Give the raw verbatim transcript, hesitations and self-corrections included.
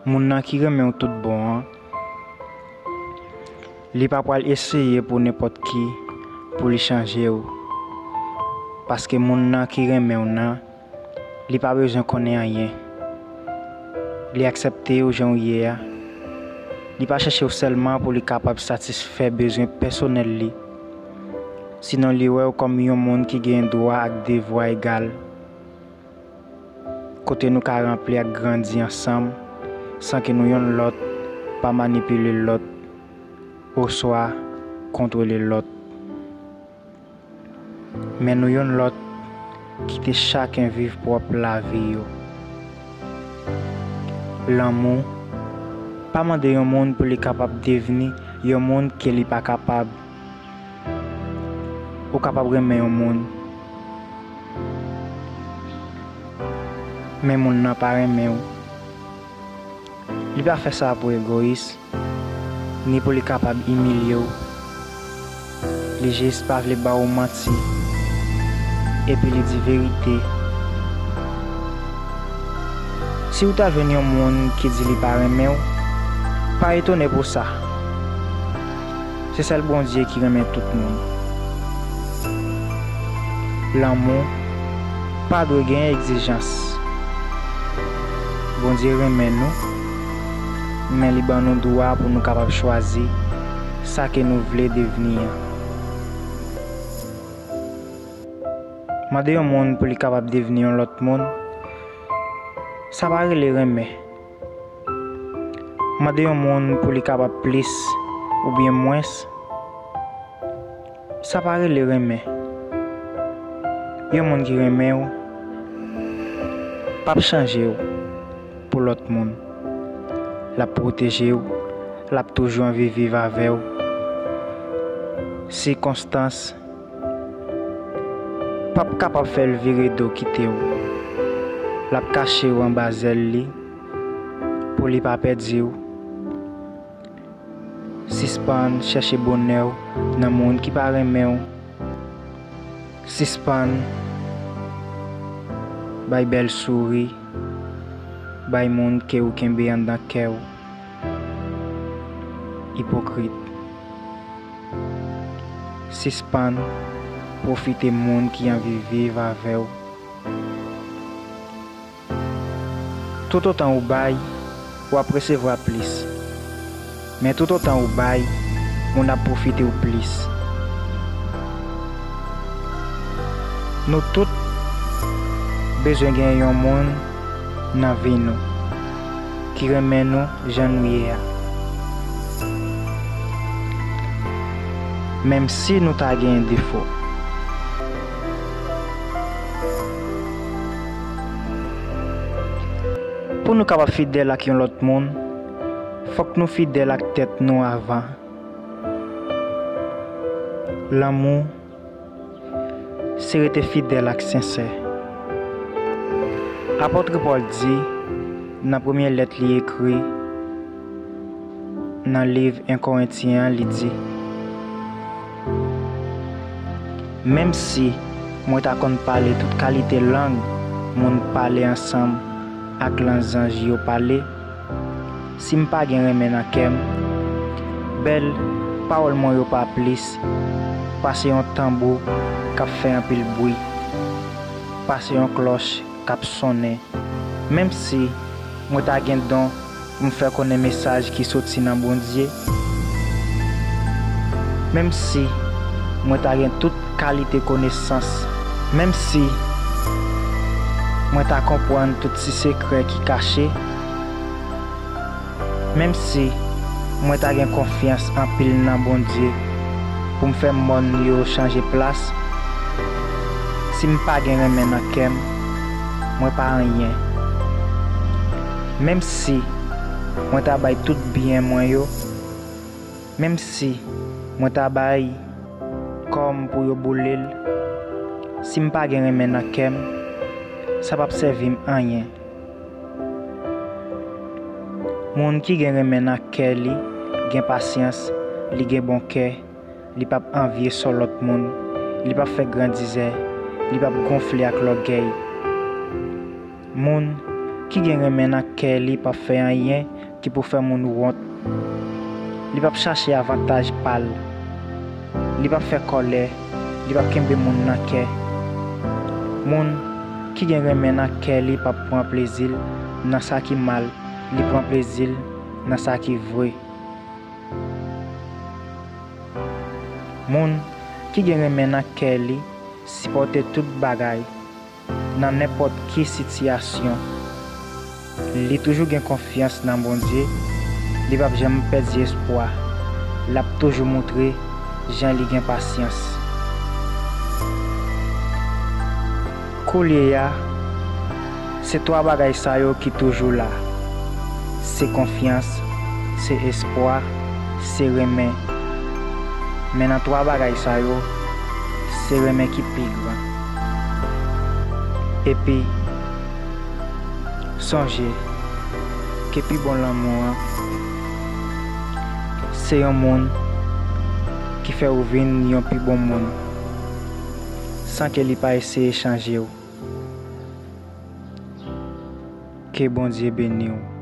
Moun nan ki renmen w tout bon an, li pa pral eseye pou nenpòt ki pou li chanje w. Paske moun nan ki renmen w nan, li pa bezwen konnen anyen. Li aksepte w jan w ye a. Li pa chèche w sèlman pou li kapab satisfè bezwen pèsonèl li. Sinon, li wè w kòm yon moun ki gen dwa ak devwa egal, kote nou ka ranpli ak grandi ansanm, san ke nou yonn lòt pa manipile lòt oswa kontwole lòt. Men nou yonn lòt kite chaken viv pwòp lavi yo. Lanmou, pa mande yon moun pou li kapab devni yon moun ke li pa kapab. Ou kapab renmen yon moun, men moun nan pa renmen w. Li pa fè sa pou egoyis, ni pou li kapab imilye w. Li jis pa vle ba w manti, epi li di verite. Si w ta jwenn yon moun ki di li pa renmen w, pa etone pou sa. Se sèl Bondye ki renmen tout moun. Lanmou pa dwe gen egzijans. Bondye renmen nou, men li ban nou dwa pou nou kapab chwazi sa ke nou vle devni an. Mande yon moun pou li kapab devni yon lòt moun, sa pa rele renmen. Mande yon moun pou li kapab plis oubyen mwens, sa pa rele renmen. Yon moun ki renmen w p ap chanje w pou lòt moun. L ap pwoteje w, l ap toujou anvi viv avè w. Sikonstans p ap kapab fè l vire do kite w. L ap kache w anba zèl li pou li pa pèdi w. Sispann chèche bonè w nan moun ki pa renmen w. Sispann bay bèl souri bay moun ke w kenbe anndan kè w. Ipokrit. Sispann pwofite moun ki anvi viv avè w. Toutotan ou bay, w ap resevwa plis. Men toutotan ou bay, moun ap pwofite w plis. Nou tout bezwen gen yon moun nan vi nou ki renmen nou jan nou ye a. Menm si nou ta gen defo. Pou nou kapab fidèl ak yon lòt moun, fòk nou fidèl ak tèt nou avan. Lanmou se rete fidèl ak sensè. Apot Pòl di nan premye lèt li ekri nan liv en Korentyen an, li di, menm si mwen ta konn pale tout kalite lang moun pale ansanm ak lan zanj yo pale, si m pa gen renmen nan kè m, bèl pawòl mwen yo pa plis pase yon tanbou k ap fè anpil bwi, pase yon klòch k ap sonnen. Menm si mwen ta gen don pou m fè konnen mesaj ki soti nan Bondye, menm si mwen ta gen tout kalite konesans, menm si mwen ta konprann tout ti sekrè ki kache, menm si mwen ta gen konfyans anpil nan Bondye pou m fè mòn yo chanje plas, si m pa gen renmen nan kè m, mwen pa anyen. Menm si mwen ta bay tout byen mwen yo, menm si mwen ta bay kò m pou yo boule l, si m pa gen renmen nan kè m, sa p ap sèvi m anyen. Moun ki gen renmen nan kè li gen pasyans, li gen bon kè, li p ap anvye sò lòt moun, li p ap fè grandizè, li p ap gonfle ak lògèy. Moun ki gen renmen nan kè li p ap fè anyen ki pou fè moun wont. Li p ap chache avantaj pa l. Li p ap fè kòlè. Li p ap kenbe moun nan kè. Moun ki gen renmen nan kè li p ap pran plezi l nan sa ki mal. Li pran plezi l nan sa ki vre. Moun ki gen renmen nan kè li sipòte tout bagay, nan nenpòt ki sitiyasyon. Li toujou gen konfyans nan Bondye, li p ap janm pèdi espwa, l ap toujou montre jan li gen pasyans. Koulye a, se twa bagay sa yo ki toujou la. Se konfyans, se espwa, se renmen. Men nan twa bagay sa yo, se renmen ki pi gran. Epi, sonje ke pi bon lanmou an, se yon moun ki fè w vin yon pi bon moun, san ke li pa eseye chanje w. Ke Bondye beni w.